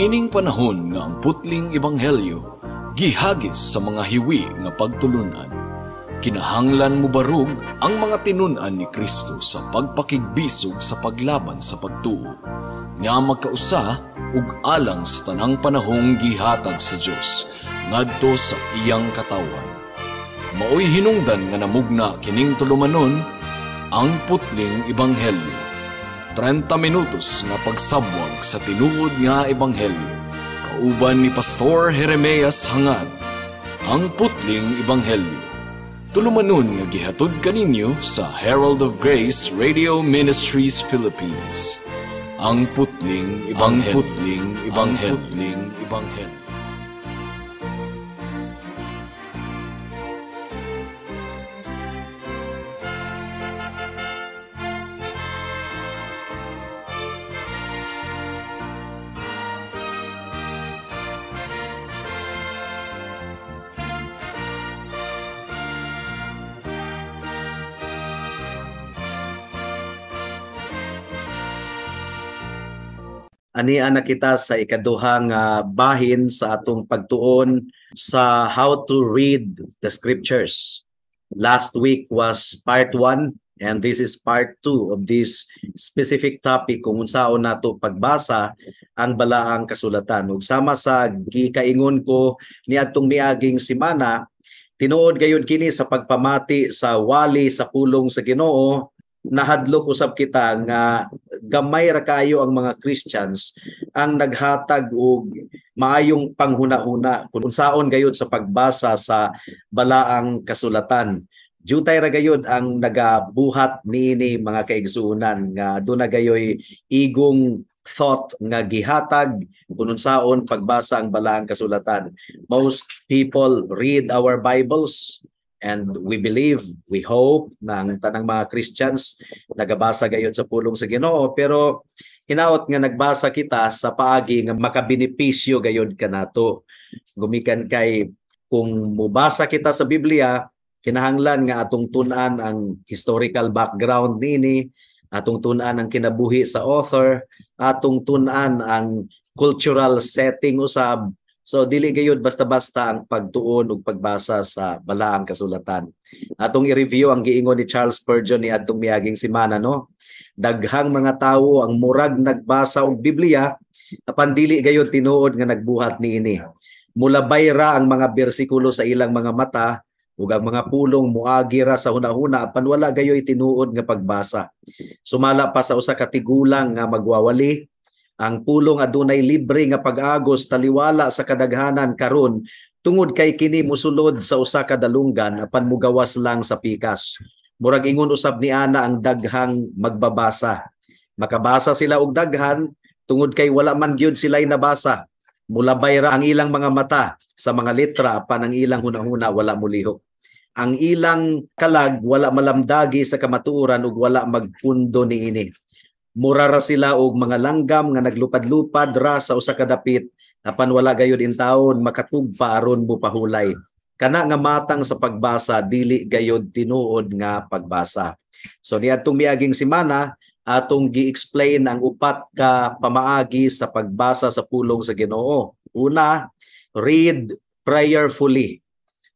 Niining panahon nga ang putling ebanghelyo gihagis sa mga hiwi nga pagtulunan, kinahanglan mobarog ang mga tinun-an ni Kristo sa pagpakigbisog sa paglaban sa pagtuo, nga magkausa ug alang sa tanang panahong gihatag sa Dios ngadto sa iyang katawhan. Maoy hinungdan nga namugna kining tulumanon, Ang Putling Ebanghelyo. 30 minutos nga pagsabwag sa tinuod nga ebanghelyo. Kauban ni Pastor Jeremias Hangad, Ang Putling Ebanghelyo. Tulumanon nga gihatod kaninyo sa Herald of Grace Radio Ministries Philippines. Ang Putling Ebanghelyo. Ang Putling Ebanghelyo. Putling Ebanghelyo. Ania na kita sa ikaduhang bahin sa atong pagtuon sa how to read the scriptures. Last week was part 1 and this is part 2 of this specific topic kung unsaon nato pagbasa ang balaang kasulatan. Ug sama sa gikaingon ko niadtong miaging semana, tinuod gayud kini sa pagpamati sa wali sa pulong sa Ginoo. Nahadlok usab kita nga gamay ra kayo ang mga Christians ang naghatag og maayong panghuna-huna kung unsaon gayud sa pagbasa sa balaang kasulatan. Jutay ra gayud ang nagabuhat niini, mga kaigsuonan, nga aduna gayoy igong thought nga gihatag kung unsaon pagbasa ang balaang kasulatan. Most people read our Bibles and we believe, we hope na ang tanang mga Christians nagabasa gayud sa pulong sa Ginoo, pero hinaot nga nagbasa kita sa paagi nga makabenepisyo gayud kanato. Gumikan kay kung mubasa kita sa Biblia, kinahanglan nga atong tun-an ang historical background niini, atong tun-an ang kinabuhi sa author, atong tun-an ang cultural setting usab. So dili gayud basta-basta ang pagtuon ug pagbasa sa balaang kasulatan. Atong i-review ang giingon ni Charles Spurgeon ni adtong miaging semana, no. Daghang mga tawo ang murag nagbasa og Biblia apan dili gayud tinuod nga nagbuhat niini. Mulabay ra ang mga bersikulo sa ilang mga mata ug ang mga pulong muagi ra sa hunahuna apan wala gayoy tinuod nga pagbasa. Sumala pa sa usa ka tigulang nga magwawali, ang pulong adunay libre nga pag-agos taliwala sa kadaghanan karon tungod kay kini musulod sa usa ka dalunggan apan mugawas lang sa pikas. Murag ingon usab ni ana ang daghang magbabasa. Makabasa sila og daghan tungod kay wala man gyud sila'y nabasa. Mulabay ra ang ilang mga mata sa mga litra apan ang ilang hunahuna wala mulihok. Ang ilang kalag wala malamdagi sa kamatuoran ug wala magpundo niini. Mura ra sila og mga langgam nga naglupad-lupad ra sa usa ka dapit apan wala gayud intawon makatugpa aron mopahulay. Kana nga matang sa pagbasa dili gayud tinuod nga pagbasa. So niadtong miaging semana atong gi-explain ang upat ka pamaagi sa pagbasa sa pulong sa Ginoo. Una, read prayerfully.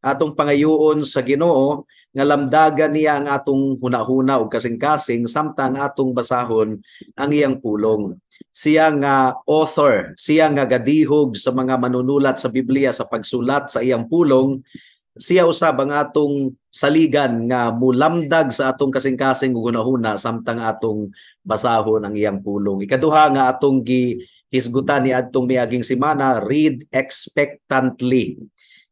Atong pangayoon sa Ginoo nga lamdagan niya ang atong hunahuna ug kasing-kasing samtang atong basahon ang iyang pulong. Siya nga author, siya nga gadihog sa mga manunulat sa Biblia sa pagsulat sa iyang pulong, siya usab ang atong saligan nga mulamdag sa atong kasing-kasing ug hunahuna samtang atong basahon ang iyang pulong. Ikaduha nga atong gihisgutan ni adtong miaging semana, read expectantly.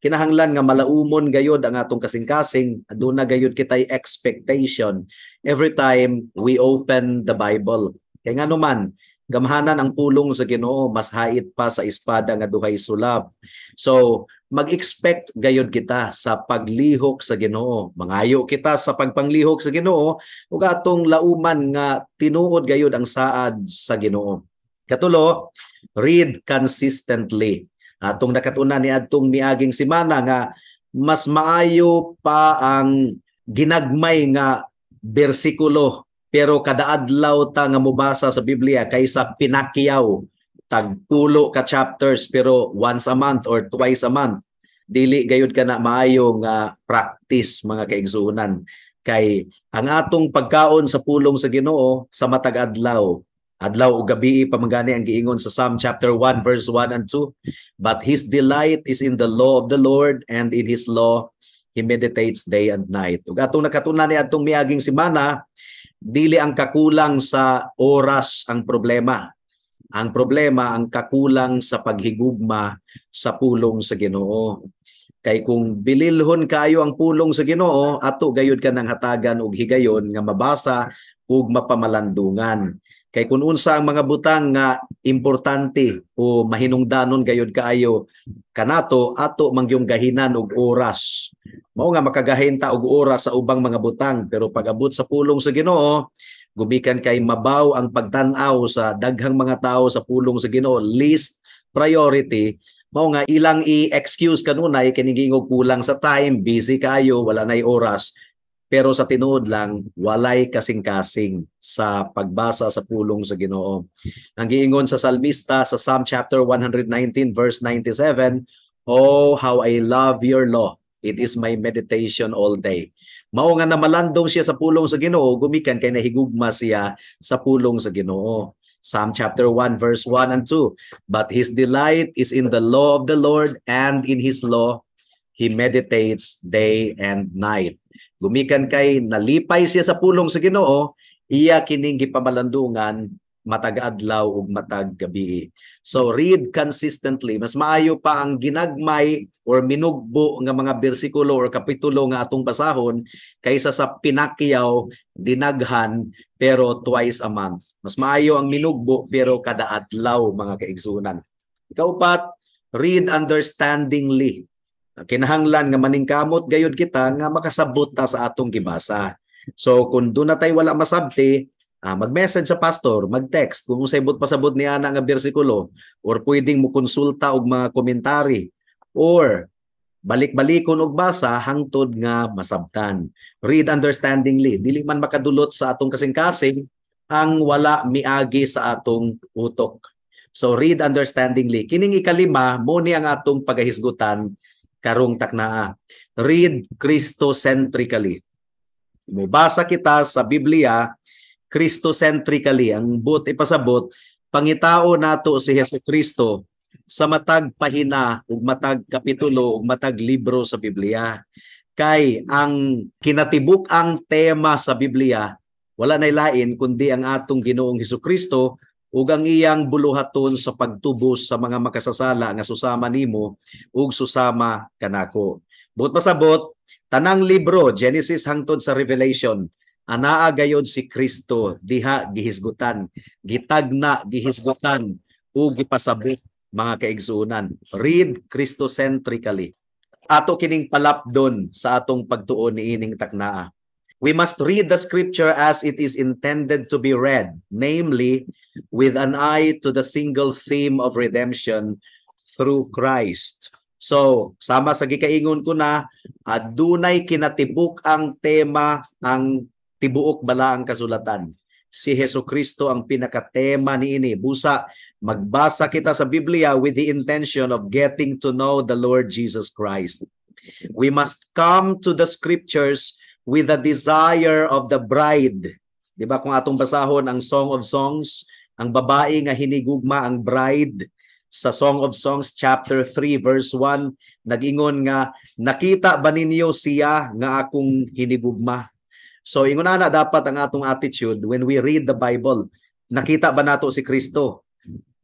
Kinahanglan nga malaumon gayod ang atong kasing-kasing, aduna gayod kitay expectation every time we open the Bible. Kay ngano man, gamhanan ang pulong sa Ginoo, mas hait pa sa espada nga duhay sulab. So, mag-expect gayod kita sa paglihok sa Ginoo. Mangayo kita sa pagpanglihok sa Ginoo ug atong lauman nga tinuod gayod ang saad sa Ginoo. Katulo, read consistently. Atong nakatuna ni adtong miaging semana nga mas maayo pa ang ginagmay nga bersikulo pero kada adlaw ta nga mobasa sa Biblia kaysa pinakyaw Tagtulo ka chapters pero once a month or twice a month, dili gayud kana maayo nga practice, mga kaigsuonan, kay ang atong pagkaon sa pulong sa Ginoo sa matag adlaw, adlaw ug gabi pa man gani ang giingon sa Psalm chapter 1 verse 1 and 2, "But his delight is in the law of the Lord, and in his law he meditates day and night." Ug atong nakatun-an ni atong miaging semana, dili ang kakulang sa oras ang problema. Ang problema, ang kakulang sa paghigugma sa pulong sa Ginoo. Kay kung bililhon kaayo ang pulong sa Ginoo, ato gayud ka nang hatagan og higayon nga mabasa ug mapamalandungan. Kay kung unsa ang mga butang nga importante o mahinungdanon gayud kaayo kanato, ato mangyung gahinan og oras. Mao nga makagahin ta og oras sa ubang mga butang, pero pag abot sa pulong sa Ginoo, gumikan kay mabaw ang pagtan-aw sa daghang mga tao sa pulong sa Ginoo, least priority. Mao nga ilang i-excuse kanunay kining giingog kulang sa time, busy kaayo, wala nay oras. Pero sa tinuod lang, walay kasing-kasing sa pagbasa sa pulong sa Ginoo. Ang giingon sa salmista sa Psalm chapter 119 verse 97, "Oh, how I love your law. It is my meditation all day." Mao nga namalandong siya sa pulong sa Ginoo gumikan kay nahigugma siya sa pulong sa Ginoo. Psalm chapter 1 verse 1 and 2, "But his delight is in the law of the Lord, and in his law he meditates day and night." Gumikan kay nalipay siya sa pulong sa Ginoo, iya kining gipamalandungan matag adlaw ug matag gabi. So read consistently. Mas maayo pa ang ginagmay or minugbo nga mga bersikulo or kapitulo nga atong basahon kaysa sa pinakyaw, dinaghan, pero twice a month. Mas maayo ang minugbo pero kada adlaw, mga kaigsunan. Ikaupat, read understandingly. Kinahanglan nga maningkamot gayud kita nga makasabot ta sa atong gibasa. So kung duna tay wala masabti, mag-message sa pastor, mag-text kung unsay buot pasabot ni ana nga bersikulo, or pwedeng mo konsulta og mga komentary or balik-balikon og basa hangtod nga masabtan. Read understandingly. Dili man makadulot sa atong kasing-kasing ang wala miagi sa atong utok. So read understandingly. Kining ikalima, mo ni ang atong pagahisgutan karong taknaa. Read Christocentrically. Mubasa kita sa Biblia Christocentrically. Ang buot ipasabot, pangitao nato si Hesus Kristo sa matag pahina ug matag kapitulo ug matag libro sa Biblia. Kay ang kinatibuk ang tema sa Biblia, wala nay lain kundi ang atong Ginoong Hesus Kristo ug ang iyang buluhaton sa pagtubos sa mga makasasala nga susama nimo ug susama kanako. Buot pasabot, tanang libro, Genesis hangtod sa Revelation, anaa gayod si Kristo diha gihisgutan, gitagna, gihisgutan ug gipasabot, mga kaigsuonan. Read Christocentrically. Ato kining palapdon sa atong pagtuon niining taknaa. We must read the scripture as it is intended to be read, namely, with an eye to the single theme of redemption through Christ. So, sama sa gikaingon ko na, adunay kinatibuk ang tema ang tibuok balaang kasulatan. Si Hesus Kristo ang pinakatema niini. Busa, magbasa kita sa Biblia with the intention of getting to know the Lord Jesus Christ. We must come to the scriptures with the desire of the bride. Di ba kung atong basahon ang Song of Songs, ang babae nga hinigugma, ang bride, sa Song of Songs chapter 3 verse 1, nag-ingon nga, "Nakita ba ninyo siya nga akong hinigugma?" So ingon ana dapat ang atong attitude when we read the Bible. Nakita ba nato si Kristo?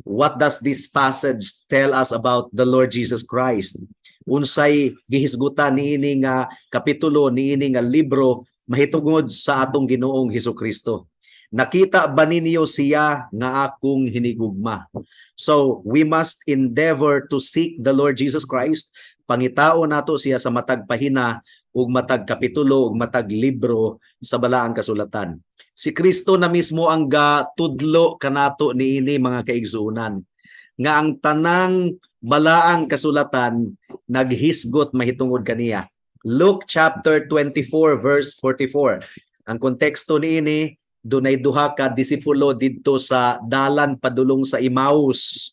What does this passage tell us about the Lord Jesus Christ? Unsay gihisgutan niini nga kapitulo, niini nga libro mahitungod sa atong Ginoong Hesus Kristo? Nakita ba ninyo siya nga akong hinigugma? So we must endeavor to seek the Lord Jesus Christ. Pangitao nato siya sa matag pahina ug matag kapitulo ug matag libro sa balaang kasulatan. Si Kristo na mismo ang gatudlo kanato niini, mga kaigsuonan, nga ang tanang balaang kasulatan naghisgot mahitungod kaniya. Luke chapter 24 verse 44. Ang konteksto niini, Dunay duha ka disipulo didto sa dalan padulong sa Emmaus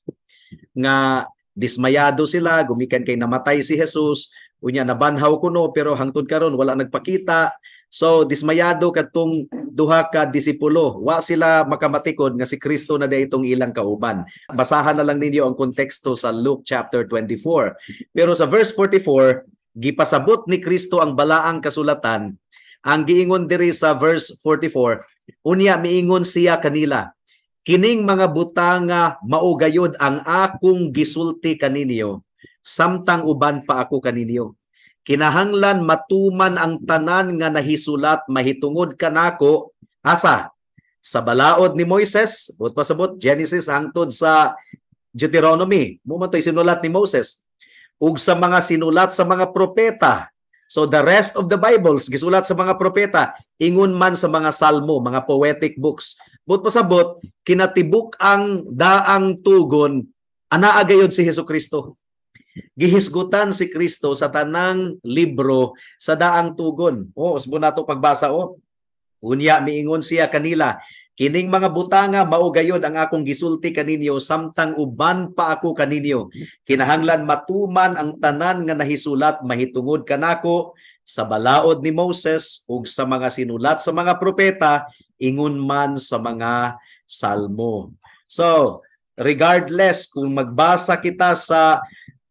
nga dismayado sila gumikan kay namatay si Jesus, unya nabanhaw kuno pero hangtod karon wala nagpakita. So dismayado kadtong duha ka disipulo, wa sila makamatikod nga si Kristo na diay itong ilang kauban. Basahan na lang ninyo ang konteksto sa Luke chapter 24. Pero sa verse 44, gipasabot ni Kristo ang balaang kasulatan. Ang giingon diri sa verse 44, unya miingon siya kanila, "Kining mga butanga mao gayod ang akong gisulti kaninyo samtang uban pa ako kaninyo. Kinahanglan matuman ang tanan nga nahisulat mahitungod kanako." Asa? Sa balaod ni Moises, buot pasabot Genesis hangtod sa Deuteronomy. Mao man to'y sinulat ni Moses. Ug sa mga sinulat sa mga propeta. So the rest of the Bibles gisulat sa mga propeta, ingon man sa mga salmo, mga poetic books. Buot pasabot, kinatibuk ang daang tugon anaa gayod si Hesus Kristo. Gihisgutan si Kristo sa tanang libro sa daang tugon. Oh, usbo nato pagbasa oh. Unya miingon siya kanila, "Kining mga butanga mao gayod ang akong gisulti kaninyo samtang uban pa ako kaninyo. Kinahanglan matuman ang tanan nga nahisulat mahitungod kanako sa balaod ni Moses ug sa mga sinulat sa mga propeta, ingon man sa mga salmo." So, regardless kung magbasa kita sa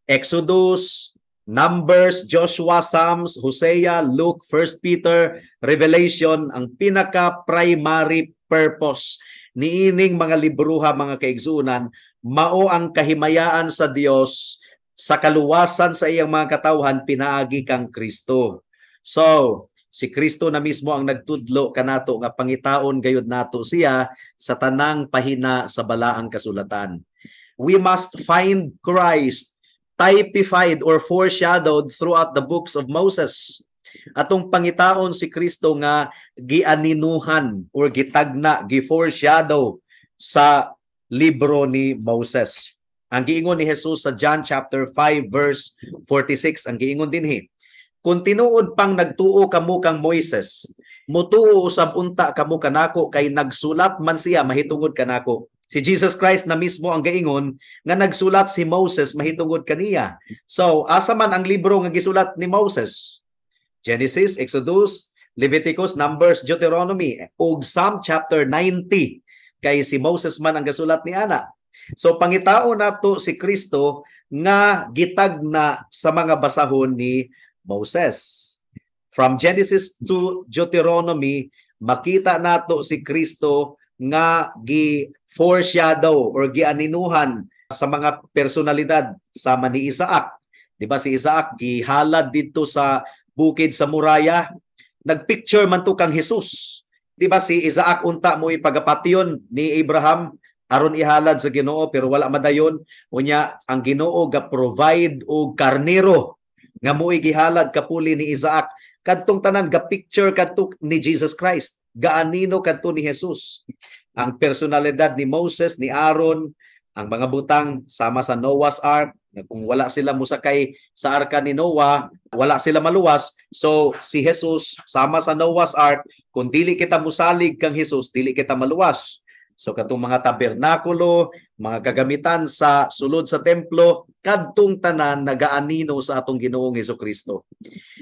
Exodus, Numbers, Joshua, Psalms, Hosea, Luke, 1 Peter, Revelation, ang pinaka-primary purpose niining mga libruha, mga kaigsunan, mao ang kahimayaan sa Dios sa kaluwasan sa iyang mga katawhan pinaagi kang Kristo. So, si Kristo na mismo ang nagtudlo kanato nga pangitaon gayud nato siya sa tanang pahina sa balaang kasulatan. We must find Christ typified or foreshadowed throughout the books of Moses. Atong pangitaon si Kristo nga gianinuhan or gitagna, gi-foreshadow sa libro ni Moses. Ang giingon ni Jesus sa John chapter 5 verse 46, ang giingon dinhi, "Kung tinuod pang nagtuo kamo kang Moises, mutuo usab unta kamo kanako kay nagsulat man siya mahitungod kanako." Si Jesus Christ na mismo ang gaingon nga nagsulat si Moses mahitungod kaniya. So, asa man ang libro nga gisulat ni Moses? Genesis, Exodus, Leviticus, Numbers, Deuteronomy, ug Psalm chapter 90 kay si Moses man ang gasulat ni ana. So pangitaon nato si Kristo nga gitagna sa mga basahon ni Moses. From Genesis to Deuteronomy, makita nato si Kristo nga gi foreshadow or gianinuhan sa mga personalidad sama ni Isaac. 'Di ba si Isaac gihalad didto sa bukid sa Moriah? Nagpicture man to kang Jesus. 'Di ba si Isaac unta mo ipagapatyon ni Abraham aron ihalad sa Ginoo pero wala madayon? Unya ang Ginoo ga provide og karnero nga mo'y gihalad kapuli ni Isaac. Kadtong tanan ga picture kadto ni Jesus Christ, gaanino kadto ni Jesus. Ang personalidad ni Moses, ni Aaron, ang mga butang sama sa Noah's Ark, na kung wala sila musakay sa arka ni Noah, wala sila maluwas. So si Jesus sama sa Noah's Ark, kung dili kita musalig kang Jesus, dili kita maluwas. So katong mga tabernakulo, mga kagamitan sa sulod sa templo, kadtong tanan nagaanino sa atong Ginoong Kristo.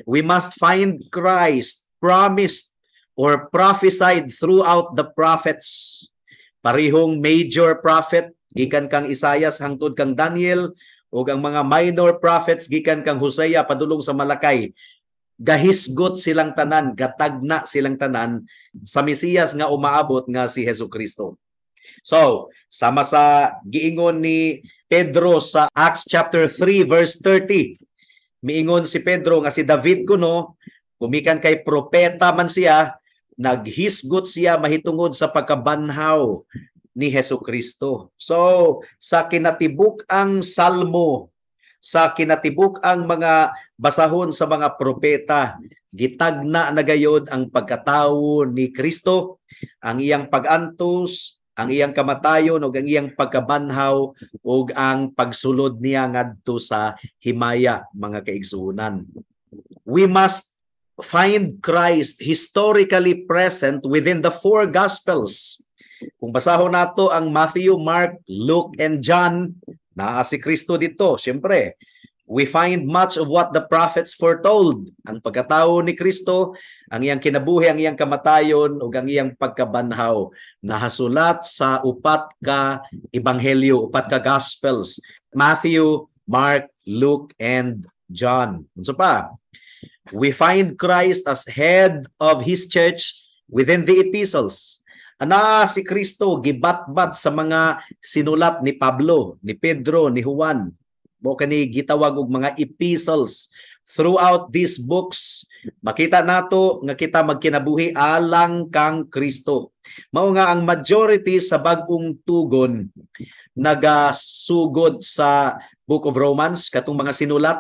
We must find Christ promised or prophesied throughout the prophets. Parihong major prophet gikan kang Isaias hangtod kang Daniel ug ang mga minor prophets gikan kang Hosea padulong sa Malakay. Gahisgot silang tanan, gatagna silang tanan sa Mesiyas nga umaabot nga si Hesus Kristo. So, sama sa giingon ni Pedro sa Acts chapter 3 verse 30. Miingon si Pedro nga si David kuno, gumikan kay propeta man siya, naghisgot siya mahitungod sa pagkabanhaw ni Hesus Kristo. So, sa kinatibuk ang salmo, sa kinatibuk ang mga basahon sa mga propeta, gitagna na gayod ang pagkatawo ni Kristo, ang iyang pag-antos, ang iyang kamatayon ug ang iyang pagkabanhaw ug ang pagsulod niya ngadto sa himaya, mga kaigsuonan. We must Find Christ historically present within the four Gospels. Kung basahon nato ang Matthew, Mark, Luke, and John, naa si Kristo dito, siyempre. We find much of what the prophets foretold. Ang pagkatao ni Kristo, ang iyang kinabuhi, ang iyang kamatayon, ug ang iyang pagkabanhaw, nahasulat sa upat ka ebanghelyo, upat ka Gospels. Matthew, Mark, Luke, and John. Unsa pa? We find Christ as head of His church within the epistles. Ana si Kristo gibatbat sa mga sinulat ni Pablo, ni Pedro, ni Juan. Mao kani gitawag og mga epistles. Throughout these books, makita nato nga kita magkinabuhi alang kang Kristo. Mao nga ang majority sa Bag-ong Tugon nagasugod sa Book of Romans, katong mga sinulat.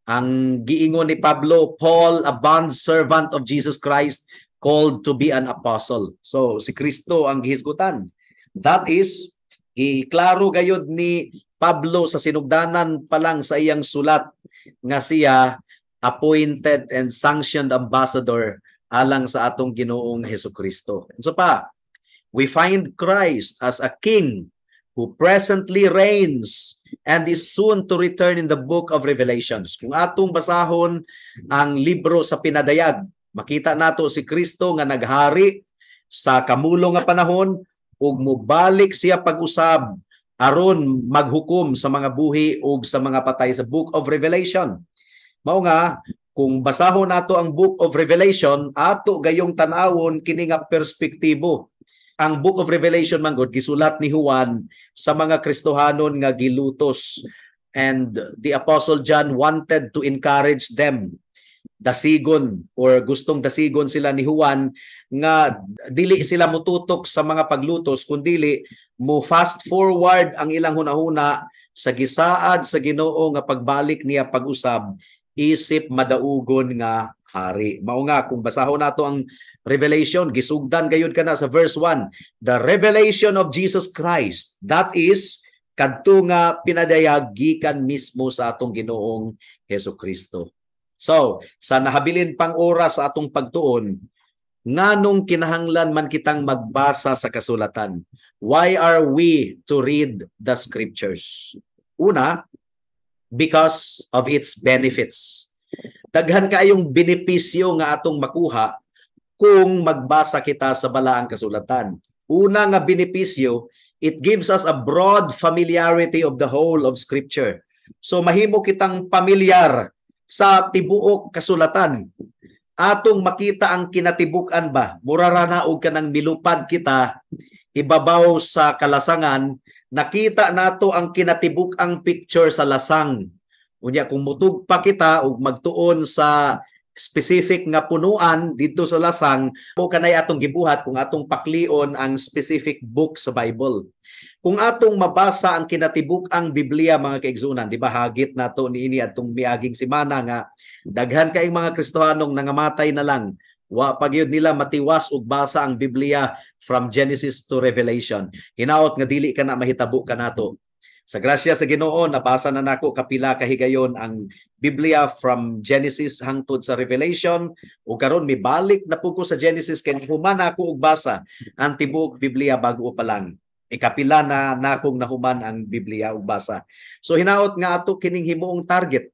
Ang giingon ni Pablo, "Paul, a bond servant of Jesus Christ, called to be an apostle." So si Kristo ang gihisgutan. That is, giklaro gayud ni Pablo sa sinugdanan pa lang sa iyang sulat nga siya appointed and sanctioned ambassador alang sa atong Ginoong Hesus Kristo. So pa, we find Christ as a king who presently reigns and is soon to return in the Book of Revelations. Kung atong basahon ang libro sa Pinadayag, makita nato si Kristo nga naghari sa kamulo nga panahon ug mobalik siya pag-usab aron maghukom sa mga buhi ug sa mga patay sa Book of Revelation. Mao nga kung basahon nato ang Book of Revelation, ato gayong tan-awon kini nga perspektibo. Ang Book of Revelation man gud gisulat ni Juan sa mga Kristohanon nga gilutos, and the Apostle John wanted to encourage them, dasigon or gustong dasigon sila ni Juan nga dili sila mututok sa mga paglutos kundili mo fast forward ang ilang hunahuna sa gisaad sa Ginoo nga pagbalik niya pag-usab isip madaugon nga hari. Mao nga kung basahon nato ang Revelation, gisugdan gayud kana sa verse 1, "The revelation of Jesus Christ." That is kadto nga pinadayag gikan mismo sa atong Ginoong Hesus Kristo. So, sa nahabilin pang oras sa atong pagtuon, nganong kinahanglan man kitang magbasa sa kasulatan? Why are we to read the scriptures? Una, because of its benefits. Daghan kaayong benepisyo nga atong makuha kung magbasa kita sa Balaang Kasulatan. Una nga benepisyo, it gives us a broad familiarity of the whole of Scripture. So mahimo kitang pamilyar sa tibuok kasulatan. Atong makita ang kinatibuk-an ba? Mura ra na og kanang milupad kita ibabaw sa kalasangan, nakita nato ang kinatibuk-ang picture sa lasang. Unya kung mutugpa kita ug magtuon sa specific nga punuan didto sa lasang, mao kanay atong gibuhat kung atong paklion ang specific book sa Bible. Kung atong mabasa ang kinatibuk-ang Biblia, mga kaigsuonan, di ba hagit nato niini atong miaging semana nga daghan kaayong mga Kristohanong nangamatay na lang, wa pa gyud nila matiwas og basa ang Biblia from Genesis to Revelation. Hinaot nga dili kana mahitabo kanato. Sa grasya sa Ginoo, nabasa na nako kapila ka higayon ang Biblia from Genesis hangtod sa Revelation, ug karon mibalik na pud ko sa Genesis kay human ako og basa ang tibuok Biblia, bag-o pa lang. Ikapila na nakong nahuman ang Biblia ug basa. So hinaot nga ato kining himuong target.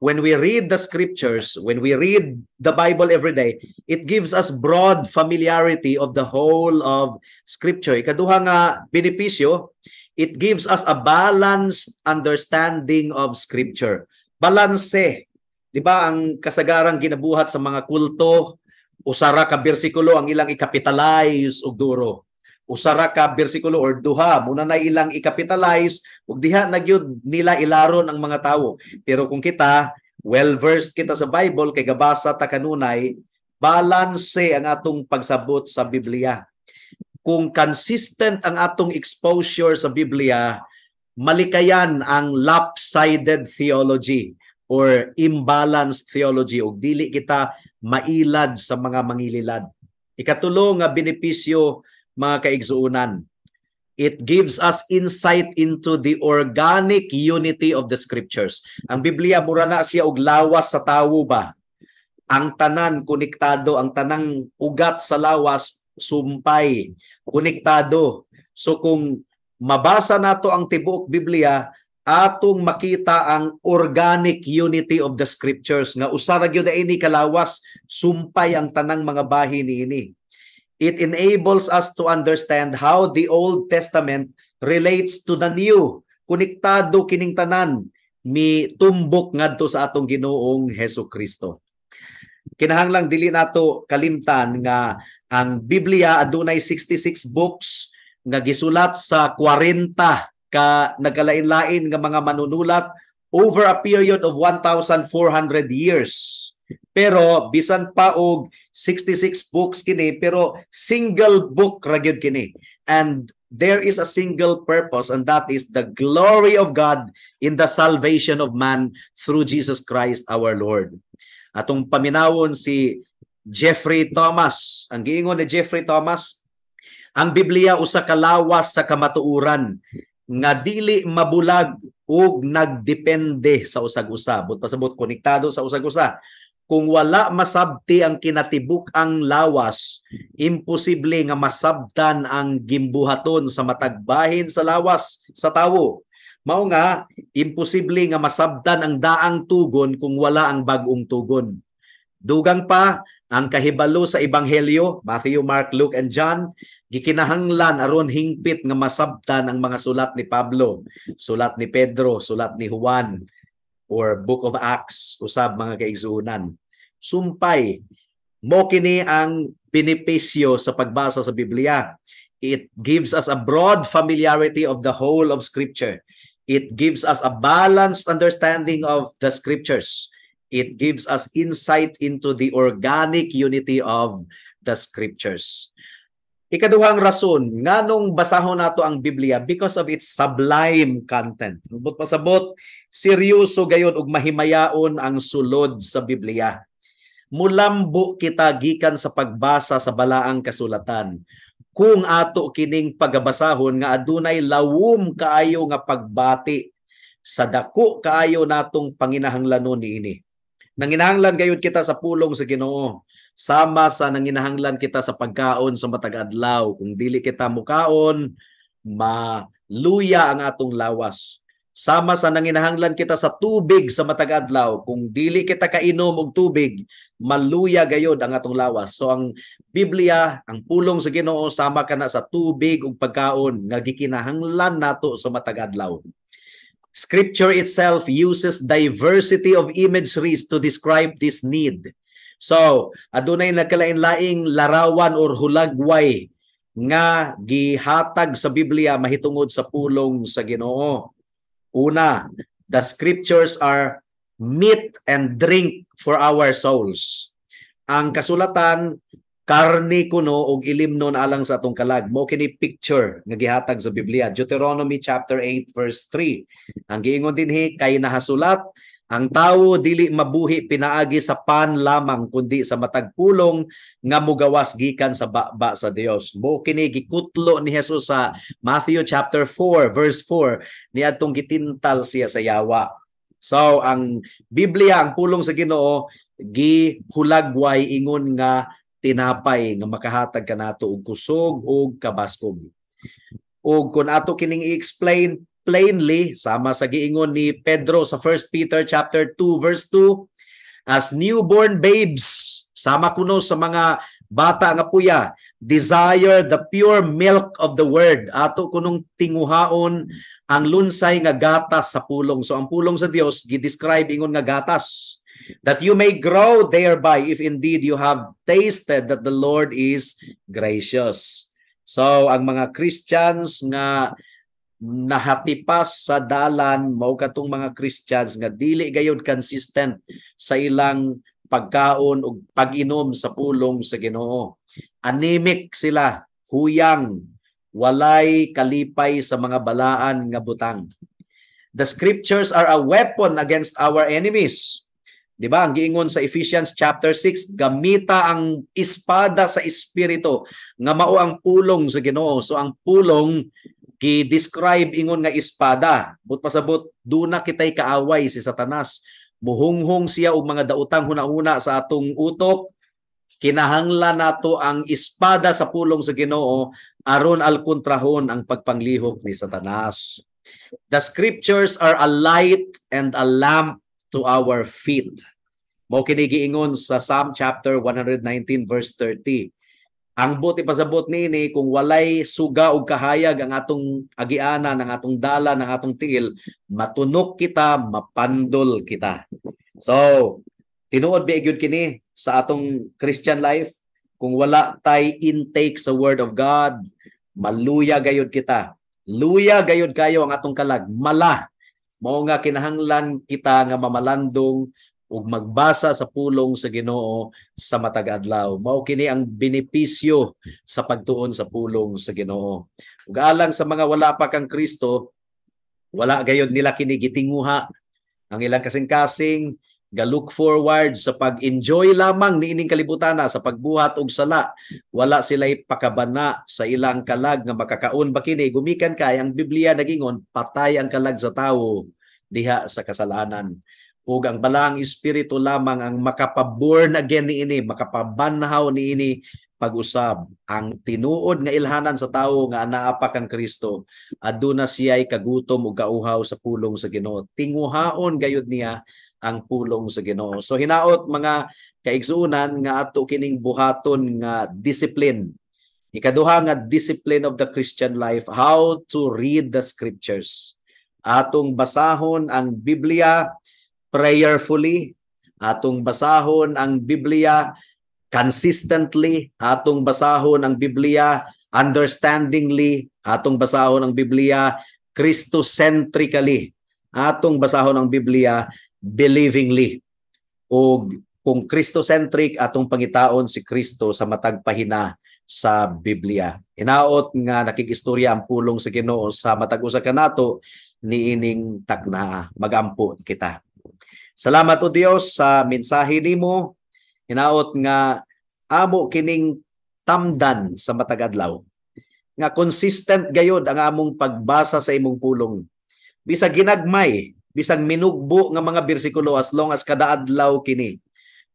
When we read the scriptures, when we read the Bible every day, it gives us broad familiarity of the whole of Scripture. Ikaduha nga benepisyo, it gives us a balanced understanding of Scripture. Balanse. Di ba ang kasagarang ginabuhat sa mga kulto, usara ka bersikulo ang ilang i-capitalize og duro. Usara ka bersikulo or duha, muna na ilang i-capitalize ug diha na gyud nila ilaron ang mga tawo. Pero kung kita, well versed kita sa Bible kay gabasa ta kanunay, balanse ang atong pagsabot sa Biblia. Kung consistent ang atong exposure sa Biblia, malikayan ang lopsided theology or imbalanced theology ug dili kita mailad sa mga mangililad. Ikatulo nga benepisyo, mga kaigsuonan, it gives us insight into the organic unity of the scriptures. Ang Biblia mura na siya og lawas sa tawo ba? Ang tanan konektado, ang tanang ugat sa lawas sumpay, konektado. So kung mabasa nato ang tibuok Biblia, atong makita ang organic unity of the scriptures nga usa ra gyud ini kalawas, sumpay ang tanang mga bahin niini. It enables us to understand how the Old Testament relates to the New. Konektado kining tanan, mi tumbok ngadto sa atong Ginoong Hesus Kristo. Kinahanglang dili nato kalimtan nga ang Biblia adunay 66 books nga gisulat sa 40 ka nagkalain-lain nga mga manunulat over a period of 1,400 years. Pero bisan pa og 66 books kini, pero single book ra gyud kini. And there is a single purpose, and that is the glory of God in the salvation of man through Jesus Christ our Lord. Atong paminawon si Jeffrey Thomas. Ang giingon ni Jeffrey Thomas, ang Biblia usa ka lawas sa kamatuoran nga dili mabulag ug nagdepende sa usag-usa. But pasabot, konektado sa usag-usa. Kung wala masabti ang kinatibuk-ang lawas, imposible nga masabtan ang gimbuhaton sa matag bahin sa lawas sa tawo. Mao nga imposible nga masabtan ang daang tugon kung wala ang bag-ong tugon. Dugang pa, ang kahibalo sa ebanghelyo, Matthew, Mark, Luke and John, gikinahanglan aron hingpit nga masabtan ang mga sulat ni Pablo, sulat ni Pedro, sulat ni Juan, or Book of Acts usab, mga kaigsuonan. Sumpay mo kini ang benepisyo sa pagbasa sa Biblia. It gives us a broad familiarity of the whole of Scripture. It gives us a balanced understanding of the Scriptures. It gives us insight into the organic unity of the Scriptures. Ikaduhang rason nganong basahon nato ang Biblia, because of its sublime content. But pasabot, seryoso gayon ug mahimayaon ang sulod sa Biblia. Mulambo kita gikan sa pagbasa sa balaang kasulatan kung ato kining pagabasahon nga adunay lawom kaayo nga pagbati sa dako kaayo natong panginahanglanon niini. Nanginahanglan gayud kita sa pulong sa Ginoo sama sa nanginahanglan kita sa pagkaon sa matag adlaw. Kung dili kita mukaon, maluya ang atong lawas. Sama sa nanginahanglan kita sa tubig sa matag adlaw, kung dili kita kainom og tubig, maluya gayod ang atong lawas. So ang Biblia, ang pulong sa Ginoo, sama kana sa tubig ug pagkaon nga gikinahanglan nato sa matag adlaw. Scripture itself uses diversity of imageries to describe this need. So, adunay nagkalain-laing larawan or hulagway nga gihatag sa Biblia mahitungod sa pulong sa Ginoo. Una, the Scriptures are meat and drink for our souls. Ang kasulatan karni kuno og ilimnon alang sa atong kalag. Mo kini picture nga gihatag sa Biblia. Deuteronomy chapter 8 verse 3. Ang giingon dinhi kay nahasulat, "Ang tawo dili mabuhi pinaagi sa pan lamang kundi sa matag pulong nga mugawas gikan sa baba sa Dios." Mo kini gikutlo ni Jesus sa Matthew chapter 4 verse 4 niadtong gitintal siya sa yawa. So ang Biblia, ang pulong sa Ginoo, gihulagway ingon nga tinapay nga makahatag kanato og kusog ug kabaskog. Ug kung ato kining i-explain plainly, sama sa giingon ni Pedro sa 1 Peter chapter 2 verse 2, as newborn babes, sama kuno sa mga bata nga puya, desire the pure milk of the word. Ato kunong tinguhaon ang lunsay nga gatas sa pulong. So ang pulong sa Dios gi-describe ingon nga gatas, that you may grow thereby, if indeed you have tasted that the Lord is gracious. So ang mga Christians nga nahatipas sa dalan mao katong mga Christians nga dili gayud consistent sa ilang pagkaon ug pag-inom sa pulong sa Ginoo. Anemic sila, huyang, walay kalipay sa mga balaan nga butang. The Scriptures are a weapon against our enemies. 'Di ba? Ang giingon sa Ephesians chapter 6, gamita ang espada sa espiritu nga mao ang pulong sa Ginoo. So ang pulong gi-describe ingon nga espada. But pasabot, duna kitay kaaway, si Satanas. Muhunghong siya og mga daotang hunahuna sa atong utok. Kinahanglan nato ang espada sa pulong sa Ginoo aron alkontrahon ang pagpanglihok ni Satanas. The scriptures are a light and a lamp to our feet. Mao kini giingon sa Psalm chapter 119 verse 30. Ang buot ipasabot niini, kung walay suga og kahayag ang atong agianan, ang atong dalan, ang atong tiil, matunok kita, mapandol kita. So, tinuod ba gyud kini sa atong Christian life? Kung wala tay intake sa Word of God, maluya gayud kita. Luya gayud kayo ang atong kalag, mala. Mao nga kinahanglan kita nga mamalandong ug magbasa sa pulong sa Ginoo sa matag adlaw. Mao kini ang benepisyo sa pagtuon sa pulong sa Ginoo. Ug alang sa mga wala pa kang Kristo, wala gayud nila kini gitinguha. Ang ilang kasing-kasing ga-look forward sa pag-enjoy lamang niining kalibutana sa pagbuhat og sala. Wala sila'y pakabana sa ilang kalag nga makakaon ba kini, gumikan kay ang Biblia nagingon patay ang kalag sa tawo diha sa kasalanan. Ug ang Balaang Espiritu lamang ang makapa-born again niini, makapabanhaw niini pag-usab. Ang tinuod nga ilhanan sa tawo nga anaa pa kang Kristo, aduna siya'y kagutom ug kauhaw sa pulong sa Ginoo. Tinguhaon gayud niya ang pulong sa Ginoo. So hinaot, mga kaigsuonan, nga ato kining buhaton nga discipline. Ikaduha nga discipline of the Christian life, how to read the scriptures. Atong basahon ang Biblia prayerfully, atong basahon ang Biblia consistently, atong basahon ang Biblia understandingly, atong basahon ang Biblia Christocentrically, atong basahon ang Biblia believingly. O kung Christocentric, atong pangitaon si Kristo sa matag pahina sa Biblia. Hinaot nga nakig-istorya ang pulong sa Ginoo sa matag usa kanato niining taknaa. Magampo kita. Salamat, O Dios, sa mensahe nimo. Hinaot nga amo kining tamdan sa matag adlaw. Nga consistent gayod ang among pagbasa sa imong pulong. Bisag ginagmay, bisag minugbo nga mga bersikulo, as long as kada adlaw kini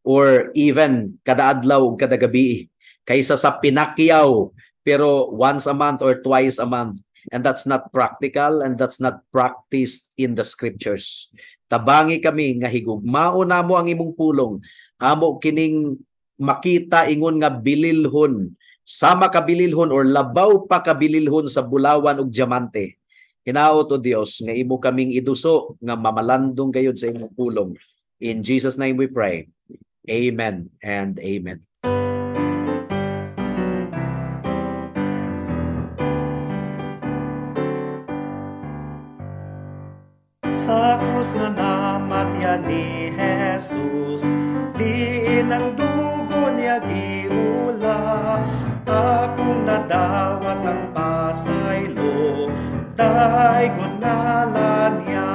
or even kada adlaw ug kada gabi, kaysa sa pinakyaw pero once a month or twice a month, and that's not practical and that's not practiced in the scriptures. Tabangi kami nga higugmaon namo ang imong pulong. Amo kining makita ingon nga bililhon, sama kabililhon or labaw pa kabililhon sa bulawan ug diamante. Hinaot, O Dios, nga imo kaming iduso nga mamalandong gayud sa imong pulong. In Jesus' name we pray. Amen and amen. Sa krus nga namatyan ni Jesus, diin ang dugo niya giula, akong nadawat ang pasaylo, daygon ngalan niya.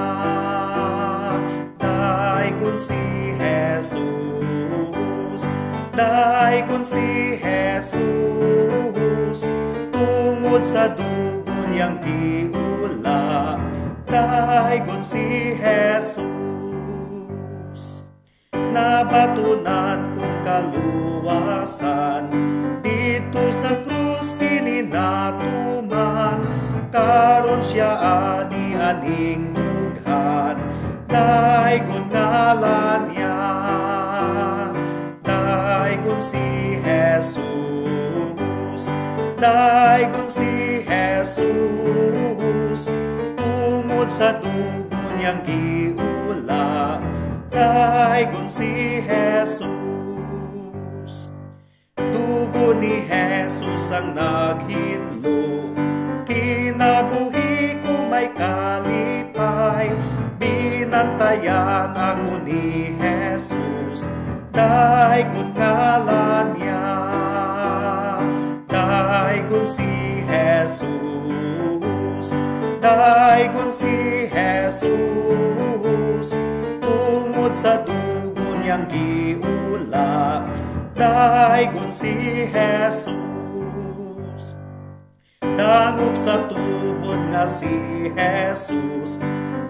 Daygon si Jesus, daygon si Jesus, tungod sa dugo niyang giula, daygon si Jesus. Nabatunan kong kaluwasan, dito sa krus kini natuman, karon siya ani aning dughan, daygon ngalan niya. Daygon si Jesus, daygon si Jesus, tungod sa dugo niyang giula, daygon si Jesus. Dugo ni Jesus ang naghinlo, kinabuhi ko may kalipay, binantayan ako ni Jesus, daygon ngalan niya. Daygon si Jesus, daygon si Jesus, tungod sa dugo niyang giula, daygon si Jesus. Dangop sa tubod nga si Jesus,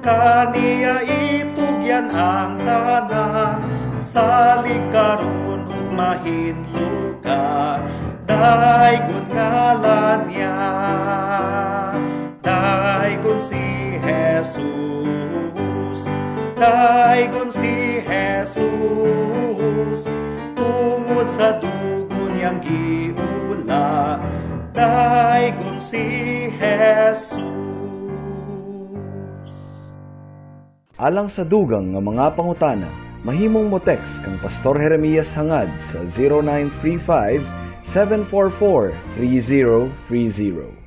Kaniya itugyan ang tanan, salig karon ug mahinlo ka. Daygon ngalan niya, daygon si Jesus, daygon si Jesus, tungod sa dugo niyang giula, daygon si Jesus. Alang sa dugang nga mga pangutana, mahimong mo text kang Pastor Jeremias Hangad sa 0935 744 3030.